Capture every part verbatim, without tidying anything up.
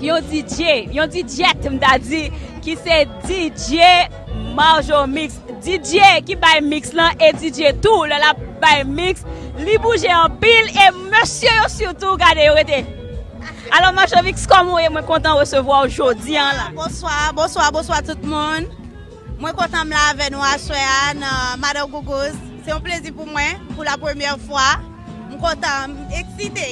Yon D J, yon D J m ta di, ki se D J Marjo Mix. D J ki bay mix lan e D J tou, lè l ap bay mix, li bouje anpil e mesye yo sitou, gade yo rete. Alò, Marjo Mix, kòman w ye? Mwen kontan resevwa w jodi a la. Bonswa, bonswa, bonswa tout moun. Mwen kontan m la avè nou aswè a nan Madan Gougouz. Se yon plezi pou mwen, pou la premyè fwa. M kontan, m eksite.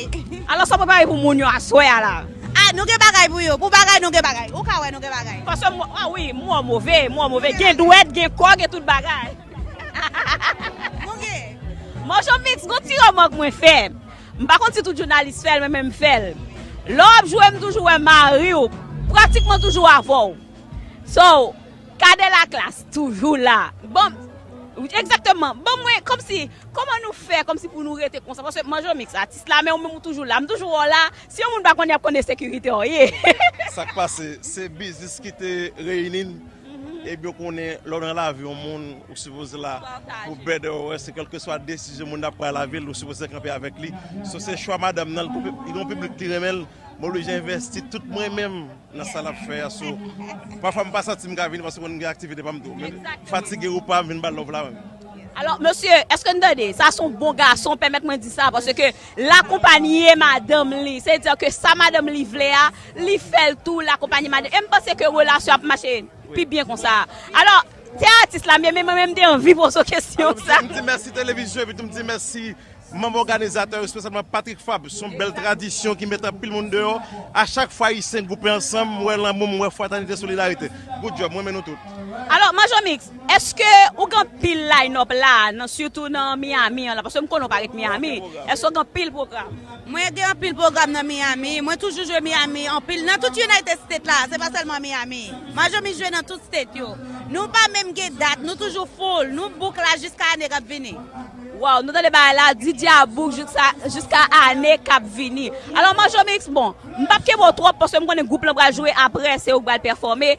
Alò, sa w prepare pou moun yo aswè a la? Ah, nou gen bagay pou yo. Pou bagay, nou gen bagay. Ou ka wè nou gen bagay. Paske m, ah wi, m wè w move, m wè w move. Gen dwèt, gen kò, gen tout bagay. Nou gen. Marjo Mix, gon ti remake mwen fè. M pa konn si tout jounalis fè l, men, men m fè l. Lè w ap jwe, m toujou wè mari w pratikman toujou avè w. So, Cadet Laclasse, toujou la. Bon, egzakteman. Bon, mwen, kòmsi, kòman nou fè, kòmsi pou nou rete konsa? Paske Marjo Mix, atis la, men ou menm ou toujou la. M toujou wè w la. Si yon moun pa konnen, y ap konnen sekirite w ye. Sa k pase, se biznis ki te reyini n. Ebyen, ou konnen, lè w nan lavi yon moun, ou sipoze la pou better or worse, kèlkeswa desizyon moun nan ap pran nan lavi l, ou sipoze kanpe avèk li. So, se chwa madanm nan, li gon piblik li renmen l, m oblije envesti tout mwen menm nan sa l ap fè a. So, pafwa m pa santi m ka vini paske m gen aktivite pa m tou. Men fatige ou pa, m vin ba l love la menm. Alò, mesye, èske n tande? Sa se yon bon gason, pèmèt mwen di sa, paske l akonpaye madanm li. Se di ke sa madanm li vle a, li fè l tou, l akonpaye madanm. E m panse ke relasyon ap mache pi byen konsa. Alò, se atis la, men, men mwen menm, m te anvi poze w kesyon sa. M di mèsi televizyon, epi tou m di mèsi manm òganizatè yo, espesyalman Patrick Fabre. Se yon bèl tradisyon ki met anpil moun deyò. A chak fwa Ayisyen gwoupe ansanm, m wè lanmou, m wè fratènite, solidarite. Good job, mwen renmen nou tout. Alò, Marjo Mix, èske ou gen anpil line-up la, nan, sitou nan Miami an la, paske m konnen w pa ret Miami. Èske w gen anpil pwogram? Mwen gen anpil pwogram nan Miami. Mwen toujou jwe Miami anpil. Nan tout United States la, se pa sèlman Miami. Marjo Mix jwe nan tout state yo. Nou pa menm gen dat, nou toujou full. Nou book la jiska ane k ap vini. Wow, nou tande bagay la, D J a book jiska, jiska ane k ap vini. Alò, Marjo Mix, bon, m p ap kenbe w twòp paske m konnen gwoup lan pral jwe apre, se ou k pral pèfòme.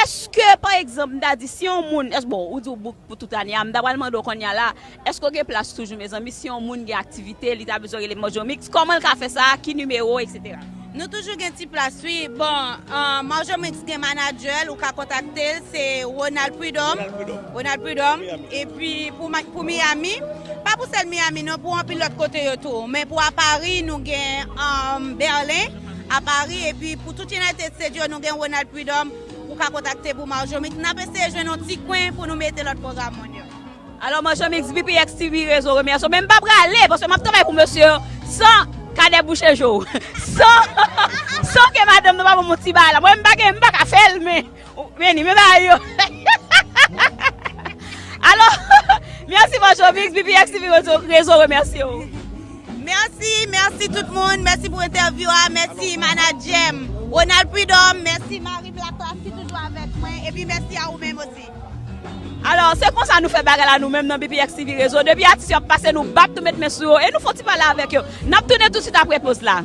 Èske, pa egzanp, m ta di, si yon moun, èske, bon, ou di w book pou tout ane a, m ta pral mande w kounye a la, èske w gen plas toujou, mezanmi, si yon moun gen aktivite, li ta bezwen rele Marjo Mix, kòman l ka fè sa, ki nimewo, etsetera? Nou toujou gen ti plas, wi. Bon, euh, Marjo Mix gen manadjè l, ou ka kontakte l, se Ronald Prud'homme. Ronald Prud'homme. Ronald Prud'homme. Miami. Epi pou, pou Miami, pa pou sèl Miami, non, pou anpil lòt kote yo tou. Men pou a Paris, nou gen, euh, Berlin, a Paris, epi pou tout United States yo, nou gen Ronald Prud'homme, ou ka kontakte pou Marjo Mix. N ap eseye jwenn yon ti kwen pou nou mete lòt pwogram moun yo. Alò, Marjo Mix, B P X T V Rezo remèsye w, men m pa prale, paske m ap travay pou mesye yo san Cadet bouche je w. San, san ke madanm nan pa ban m yon ti bagay la. Mwen, m pa gen, m pa ka fè l, men, men, men bagay yo. Alò, mèsi, Marjo Mix, B P X T V Rezo, Rezo remèsye w. Mèsi, mèsi tout moun, mèsi pou entèvyou a, mèsi manadjè m, Ronald Prud'homme, mèsi mari m Laclasse ki toujou avèk mwen, epi mèsi a ou menm osi. Alò, se konsa nou fè bagay la nou menm nan B P X T V Rezo. Depi atis yo ap pase, nou bat, nou met men sou yo e nou fè yon ti pale avèk yo. N ap tounen tousuit apre poz la.